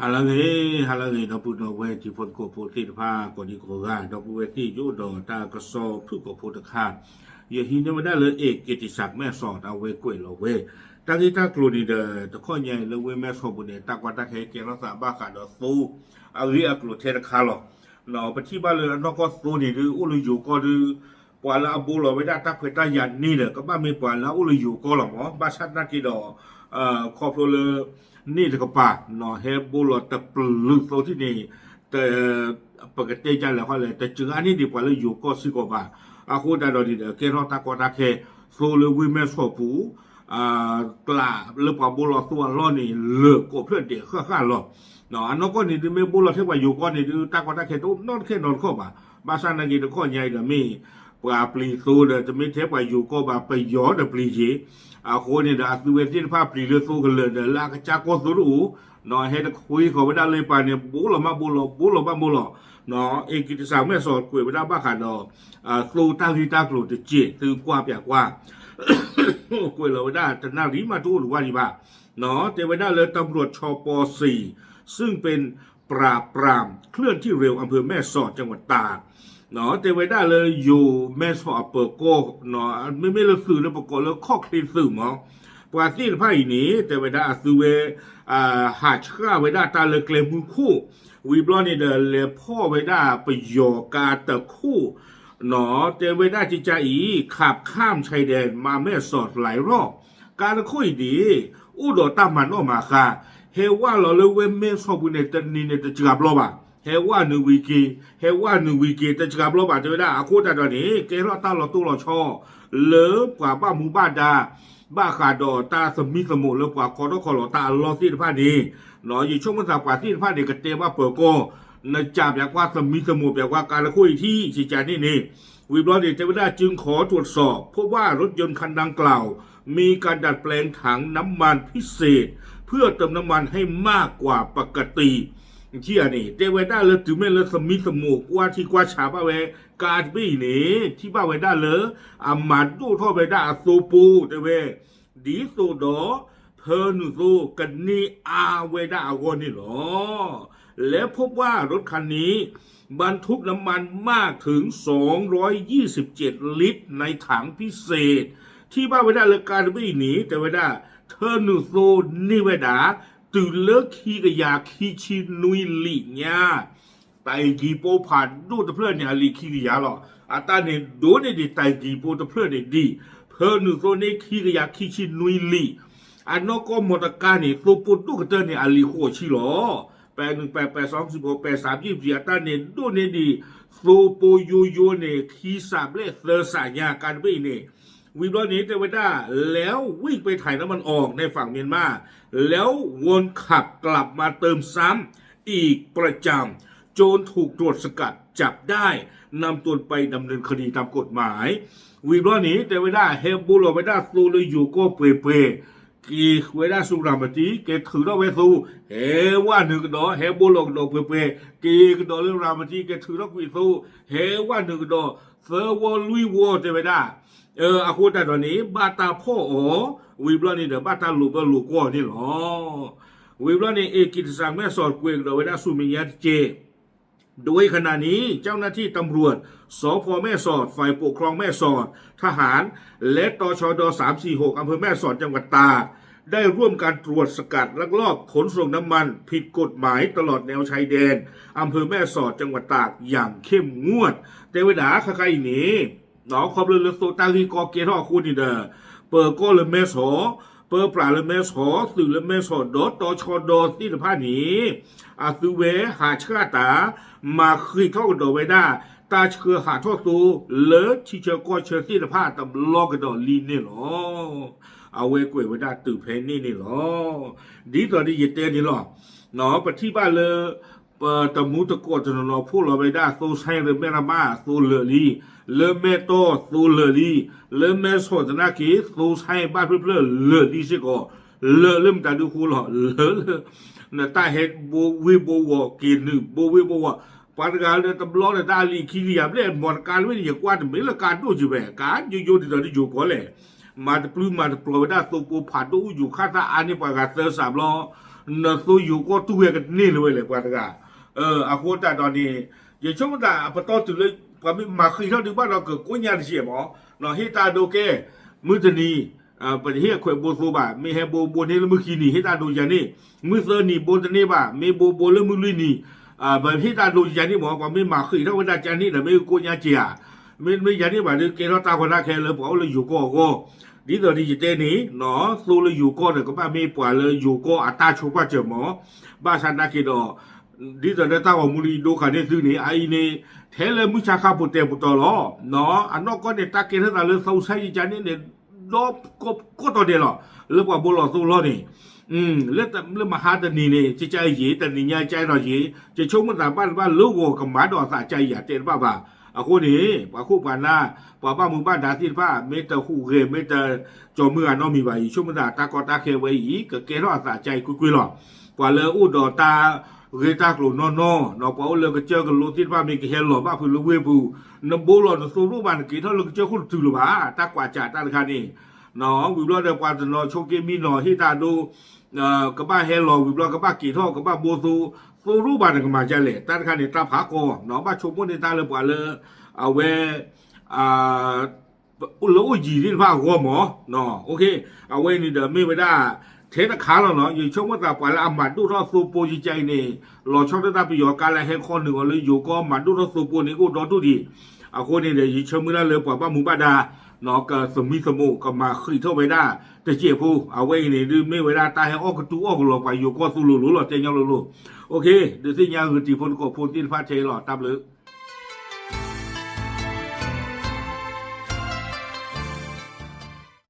ဟါလၢအဂ့ၤ, ဟါလၢအဂ့ၤ ဒီပုၢ်ဒီဝဲၢ်တံၤဖိသကိးဖိသ့ၣ်တဖၣ် ကိးဒံကိးဂၤ ဒီပုၢ်ဝဲၢ်သ့ၣ်ယိၣ်ဒီးတၢ်ကစီၣ်ဖုၣ်ကိာ်ဖိတခါ, ယဟံးန့ၢ်ဝဲဒၣ်လၢ A K T C မဲၢ်ဆီး အဝဲကွဲးလီၤဝဲ တၢ်ဂ့ၢ်တၢ်ကျိၤန့ၣ်ဒီး တခီညါအံၤလၢဝ့ၢ်မဲၢ်ဆီးပူၤန့ၣ် တၢ်ကီတၢ်ခဲကဲထီၣ်သးဘၣ်ဃးဒီးသိအဂ့ၢ်အကျိၤထဲတခါလီၤ. ပထံၣ်ဘၣ်လၢအနီၢ်ကီၢ်သိန့ၣ်ဒုး အိၣ်လၢယိၤကီၢ်ဒုး ပှၤလၢအဘိလီၤဝဲဒၣ်တၢ်ခွဲးတၢ်ယာ်န့ၣ်ဒီး ကဘၣ်မ့ၢ်ပှၤလၢအအိၣ်လၢယိၤကီၢ်လီၤမး, ဘၣ်ဆၣ်သနာ်က့ဒီး ခီဖျိလၢ န့ၣ်တကပၤ ဟဲဘိလီၤတပျုာ်သိထံၣ်န့ၣ် ပကတဲကလဲၣ်ဃီလဲၣ် တစှၤန့ၢ်ဒံးပှၤလၢယိၤကီၢ်စ့ၢ်ကီးဘၣ်. အဃိသတးဒီးန့ၣ်ဒီး ကဲထီၣ်တၢ်ကီတၢ်ခဲ သိလၢဝ့ၢ်မဲၢ်ဆီးပူၤ ကျးလၢပှၤဘိလီၤသိအလီၢ်န့ၣ် လၢာ်ကိးဖျၢၣ်ဒဲးဃၣ်ဃၣ်လီၤ. အနီၢ်ကီၢ်န့ၣ်ဒုး မ့ၢ်ဘိလီၤထဲပှၤယိၤကီၢ်န့ၣ်ဒုး တၢ်ကီတၢ်ခဲတအိၣ်နီတခဲနီတခီၣ်ဘၣ်. ဘၣ်ဆၣ်သနာ်က့တခီညါအံၤဒီးမ့ၢ် ပှၤပျံၤသိဒီး တမ့ၢ်ထဲပှၤယိၤကီၢ်ဘၣ် ပယီၤဒီးပျံၤယ့ၤ. အဃိန့ၣ်ဒီး အသုဝဲသ့ၣ်တဖၣ်ပျံၤလၢသိကလၢာ်ဒီး လၢအကစၢ်ကီၢ်သိတအိၣ် ဟဲတခွ့ဃီၤဝဲဒၣ်လၢပၤန့ၣ် ဘိလီၤမးဘိလီၤ ဘိလီၤမးဘိလီၤ. အ့က့တစၢ်မဲၢ်ဆီးကွဲးဝဲဒၣ်ဘၣ်ဃးဒီး သိတၢ်ဂ့ၢ်တၢ်ကျိၤတစဲး သုကွၢ်ပၠးကွၢ် ကွဲးလီၤဝဲဒၣ်တနၣ်ရံၣ်မးတအိၣ်တဝၢ်ဒံးဘၣ်. တဲဝဲဒၣ်လၢ ตำรวจ ชป. สี่ ซึ่งเป็นปราบปรามเคลื่อนที่เร็ว อำเภอแม่สอด จังหวัดตาก တဲဝဲဒၣ်လၢယိၤမဲၢ်ဆီးအပၢၤကီၢ် မ့မ့ၢ်လၢသုးလၢပကိးလၢခီၣ်ချ့သုးမး ပှၤသ့ၣ်တဖၣ်အံၤန့ၣ် တဲဝဲဒၣ်အသုဝဲ ဟးဆှၣ်ဝဲဒၣ်တၢ်လၢကျဲမုၢ်ခိၣ် ဝံၤဘျီန့ၣ်ဒီး လဲၤဖီၣ်ဝဲဒၣ်ပယီၤကါတခိၣ် တဲဝဲဒၣ်ကကါအံၤ ขับข้ามชายแดนมาแม่สอดหลายรอบ ကါတခိၣ်အံၤဒ် အိၣ်ဒီးတၢ်မၤနီၣ်မၤဃါ ဟဲဝၢ်လီၤလၢဝဲမဲၢ်ဆီးပူၤန့ၣ် တနံၤန့ၣ်တစှၤဘျီဘၣ် ဟဲဝၢ်နုာ်ဝံၤက့ၤ ဟဲဝၢ်နုာ်ဝံၤက့ၤ တစှၤဘျီဘၣ် တဲဝဲဒၣ် အဃိသတးဒီးန့ၣ် ကဲထီၣ်တၢ်လီၤတိၢ်လီၤဆီ လၢပှၤဘၣ်မူဘၣ်ဒါ ဘၣ်ဃးဒီးတၢ်သမံသမိးလၢပှၤခီထီၣ်ခီလီၤတၢ်အလီၢ်သ့ၣ်တဖၣ်န့ၣ် ယဆိကမိၣ်သးပှၤသ့ၣ်တဖၣ်န့ၣ် ကတဲဘၣ်ပၢၤကီၢ် နကးပၠးကွၢ်သမံသမိးပၠးကွၢ်ကါတခိၣ်အံၤထံၣ် ကကါန့ၣ်န့ၣ် ဝံၤဘျီန့ၣ် တဲဝဲဒၣ် จึงขอตรวจสอบ พบว่ารถยนต์คันดังกล่าวมีการดัดแปลงถังน้ำมันพิเศษเพื่อเติมน้ำมันให้มากกว่าปกติ ထံၣ်ဧါန့ၣ် တဲဝဲဒၣ်လၢတုၤမ့ၢ်လၢသမံသမိးကွၢ်ထံကွၢ်ဆးဘၣ်ဝဲ ကါတဘ့ၣ်အံၤန့ၣ် ထံၣ်ဘၣ်ဝဲဒၣ်လၢ အမၤဒိၣ်ထီၣ်ဝဲဒၣ်အသိပိ တဲဝဲ ဒ်သိးဒီး ဖၢနုာ်သိ ကန့ၢ်အါဝဲဒၣ်အဂီၢ်န့ၣ်လီၤ. และพบว่ารถคันนี้บรรทุกน้ำมันมากถึง สองร้อยยี่สิบเจ็ดลิตรในถังพิเศษ ထံၣ်ဘၣ်ဝဲဒၣ်လၢကါတဘ့ၣ်အံၤန့ၣ် တဲဝဲဒၣ် ဖၢနုာ်သိန့ၢ်ဝဲဒၣ် တုၤလၢခံကယၤခံဆံနွံလံာ်ညါ တၢ်အံၤကံၤပိဖးဒိၣ်တဖျၢၣ်န့ၣ် အလံာ်ခံကယၤလီၤ. အတၢ်န့ၣ်ဒိးန့ၢ်ဒံးတၢ်အံၤကံၤပိတဖျၢၣ်န့ၣ်ဒံး ဖၢနုာ်သိန့ၢ်ခံကယၤခံဆံနွံလံာ် အနီၢ်ကီၢ်မီတကါန့ၣ် သိပိဒိၣ်ကတၢၢ်န့ၣ် အလံာ်ဃိးဆံလီၤ. ပဲနုာ်ပဲပဲစီဆံဖိပဲစးဘံၣ်ပံၤ အတၢ်န့ၣ်ဒိးန့ၢ်ဒံး သိပိယိယိန့ၣ် ခံစးဘျဲၣ်သၢစးညါ ကါတဘ့ၣ်အံၤန့ၣ် ဝံၤဘျီန့ၣ် တဲဝဲဒၣ် แล้ววิ่งไปถ่ายน้ำมันออกในฝั่งเมียนมา แล้ววนขับกลับมาเติมซ้ำอีกประจำ จนถูกตำรวจสกัดจับได้ นำตัวไปดำเนินคดีตามกฎหมาย ဝံၤဘျီန့ၣ် တဲဝဲဒၣ် ဟဲဘိလီၤဝဲဒၣ်သိလၢယိၤကီၢ်ပှဲၤပှဲၤ က့ၤဝဲဒၣ်ဆူရၤမတံ က့ၤထုးထီၣ်ဝဲသိ ဟဲဝဲနုာ်ကဒီး ဟဲဘိလီၤကဒီးပှဲၤပှဲၤ က့ၤကဒီးလၢရၤမတံ က့ၤထုးထီၣ်ကွံာ်သိ ဟဲဝဲနုာ်ကဒီး သၢဝီလွံၢ်ဝီတဲဝဲဒၣ် အဃိသတးဒီးန့ၣ် ဘၣ်တၢ်ဖီၣ်အီၤ ဝံၤဘျီန့ၣ်ဒီး ဘၣ်တၢ်လိာ်ဘၢလိာ်ကွီၢ်န့ၣ်လီၤ. ဝံၤဘျီန့ၣ် เอกิตติศักดิ์ แม่สอด ကွဲးကဒီးဝဲဒၣ်ဆူမဲာ်ညါတက့ၢ် โดยขณะนี้เจ้าหน้าที่ตำรวจ สภ.แม่สอด ฝ่ายปกครองแม่สอด ทหาร และ ตชด. สามสี่หก อำเภอแม่สอด จังหวัดตาก ได้ร่วมกันตรวจสกัดลักลอบขนส่งน้ำมันผิดกฎหมายตลอดแนวชายแดนอำเภอแม่สอด จังหวัดตาก อย่างเข้มงวด တဲဝဲဒၣ် ခဲခါအံၤန့ၣ် ခီဖျိလၢသိတၢ်ဂ့ၢ်ကီကဲထီၣ်အဃိန့ၣ်ဒီး ပၢၤကီၢ်လၢမဲၢ်ဆီး ပၢပြးလၢမဲၢ်ဆီး သုးလၢမဲၢ်ဆီး ဒီး တၢ်ဆီဒီသ့ၣ်တဖၣ်န့ၣ် အသုဝဲဟးဆှၣ်တၢ် မၤဃ့ၢ်ထီၣ်ကဒီးဝဲဒၣ် တၢ်ဆှၢဟးထီၣ်သိ လၢထံဆၢကီၢ်ဆၢသ့ၣ်တဖၣ်တဘျီကဒီးလံန့ၣ်လီၤ. အဝဲကွဲးဝဲဒၣ်တုၤဖဲန့ၣ်န့ၣ်လီၤ. ဒ်သိးဒီးယတဲန့ၣ်လီၤ. ပထံၣ်ဘၣ်လၢ ပတမူတကိးတနီၤနီၤဖှိၣ်လီၤဝဲဒၣ် သိဆဲလၢမဲၢ်ရမး သိလၢာ်လံ, လၢမဲၢ်တီၢ်သိလၢာ်လံ, လၢမဲၢ်ဆီးသနာ်က့ သိဆဲဘၣ်ဖျၢၣ်ဖျၢၣ်လၢာ်လံစ့ၢ်ကီး, လၢာ်လၢမတၤဒုဃိလီၤ, လၢာ်လၢ နတၢ်ဟဲဘိဝ့ၢ်ဘိဝီၤ က့ၤနုာ်ဘိဝ့ၢ်ဘိဝီၤ, ပှၤတဂၤလၢတဘျီန့ၣ် တၢ်အလံာ်ခံကယၤဘျဲၣ် မီတကါလၢမ့ၢ်န့ၣ် ယကွၢ်တမ့ၢ်လၢကါဒိၣ်က့ၤဝဲ ကါယိယိဒ်သိးဒီးယိၤကီးလဲၣ် မၤတပျုၢ်မၤတပျီၤဝဲဒၣ်သိပိဖးဒိၣ်အူယူၤခၣ်သၣ်အါန့ၢ်ပှၤဂၤသၢစးဘျီ, နသိယိၤကီၢ်တူၢ်ဝဲကန့ၢ်လၢၤဝဲလဲၣ် ပှၤတဂၤ. အဃိသတးဒီးန့ၣ် ယဆိကမိၣ်သးအပတီၢ်တုၤလၢ ပှၤမ့ၢ်မၤဃံးထီၣ်ဒုးဘၣ်ဒီး ကကိညါတစဲးမး, ဟ့ၣ်တၢ်ဒိကဲ, မုၢ်တနံၤ ပတဟ့ၣ်အခွဲးဘိသိဘၣ်, မ့ၢ်ဟဲဘိဘိန့ၢ်လၢမုၢ်ခံနံၤ ဟ့ၣ်တၢ်ဒိယၤန့ၣ်, မုၢ်သၢနံၤဘိတန့ၢ်ဘၣ်, မ့ၢ်ဘိဘိလၢမုၢ်လွံၢ်နံၤ ပဟ့ၣ်တၢ်ဒိယၤန့ၣ်မး, ပှၤမ့ၢ်မၤဃံးထီၣ်ဝဲဒၣ်ကန့ၣ်ဒီး မ့ၢ်ကကိညါစဲးဧါ. မ့တမ့ၢ်ယၤန့ၣ်ဘၣ်ဒီး ကဲထီၣ်တၢ်ကီတၢ်ခဲလၢပှၤအိၣ်လၢယိၤကီၢ်အဂီၢ်, ဒ်သိးဒီးယတဲန့ၣ် သိလၢယိၤကီၢ်န့ၣ် ကဘၣ်မ့ၢ်ပှၤလၢယိၤကီၢ်အတၢ်ဆိပာ်စၢၤမး, ဘၣ်ဆၣ်နာ်က့ဒီး ဒ်သိးလၢတၢ်ဂီၤမူလၢယဒိခါန့ၢ်သုန့ၣ် အအံၤန့ၣ် ထဲလၢမုၢ်ဆါခါပူၤတဲာ်ပူၤတီၤလီၤ. အနီၢ်ကီၢ်န့ၣ် တၢ်ကဲထီၣ်သးလၢသီစါယကန့ၣ်န့ၣ် ဒီကီၢ်တီၤဒဲးလီၤ. လၢပှၤဘိလီၤသိလီၤန့ၣ် လၢမဟါတနံၤန့ၣ် ကကါအံၤယံၤ တနံၤညါကကါအံၤဒီးယံၤ ယဆိကမိၣ်သးဘၣ်တဘၣ်လၢဂီၤကမၤဒီးအသးကါအံၤယၤတဲတဘၣ်ဘၣ်. အဃိန့ၣ် ပှၤခိၣ်ပှၤနၢ် ပှၤဘၣ်မူဘၣ်ဒါသ့ၣ်တဖၣ် မ့ၢ်တဟူးဂဲၤ မ့ၢ်တကၠီၤမုၢ်ဂၤနီတမံၤဘၣ် ယဆိကမိၣ်သးတၢ်ကီတၢ်ခဲဝဲအံၤ ကကဲထီၣ်အသးကါအံၤကွ့ၢ်ကွ့ၢ်လီၤ. ပှၤလၢအိၣ်ဒီးတၢ်ဂ့ၢ်တၢ်ကျိၤနီၢ်နီၢ် ပှၤအိၣ်လၢကစၢၢ်ကလိသ့ၣ်တဖၣ်မ့ၢ်ကဟဲလီၤဘၣ်ဖုးလၢဝ့ၢ်ပူၤ နဘိလီၤနသိရိၣ်ဘၣ် နက့ၤထီၣ်လၢကစၢၢ်ခိၣ်တတုၤလၢၤဘၣ်. တၢ်ကွၢ်စးတၢ်တခါန့ၣ် ဝံၤဘျီဒီးပှၤတနီၤဆိက့မံနီၤ ဟ့ၣ်တၢ်ဒိ ကဘၣ်ဟဲလီၤဝံၤဘျီ ကဘၣ်က့ၤထီၣ် ကဘၣ်ဘိသိ သိရိၣ်ဘၣ်နကမၤဒ်လဲၣ်. တၢ်တခါန့ၣ် တၢ်ဖးကီ ဘၣ်ဆိကမိၣ်န့ၢ်တၢ်လၢပှၤလၢ အဝဲ လၢအိၣ်ယံၤသ့ၣ်တဖၣ်အဂီၢ်မး. အဝဲအံၤန့ၣ်ဒီးမ့ၢ်ဝဲဒၣ် ထဲတခါလီၤနီၤ. ယဆိကမိၣ်သးပှၤလၢအမၤဒိၣ်ထီၣ်သိပိယကါအံၤန့ၣ် လီၤဆီဒၣ်တၢ်ပယီၤကါလၢဟဲခီနုာ်အီၤလၢယိၤကီၢ်မၤဒိၣ်ထီၣ်သိပိန့ၣ် အိၣ်ဒီဒူၣ်ဒံး. အဃိန့ၣ်ဒီး ယဆၢမုၢ်လၢ်လၢပှၤဘၣ်မူဘၣ်ဒါ ကသမံသမိး ကမၤဃံးထီၣ်ဝဲဒၣ်တစဲးဖိ အဝဲအံၤန့ၣ်ဒုးမ့ၢ်ဝဲဒၣ်တၢ်ဟဲအီၣ်ကတူၢ်အီၣ်ကလီၤပှၤယိၤကီၢ်သိလိၤလိၤလီၤ တဲညီလိၤလိၤ. ဒုးသ့ၣ်ညါဂုာ်တံၤဖိသကိးဖိသ့ၣ်တဖၣ်ထဲလီၤ တၢ်ဘျုး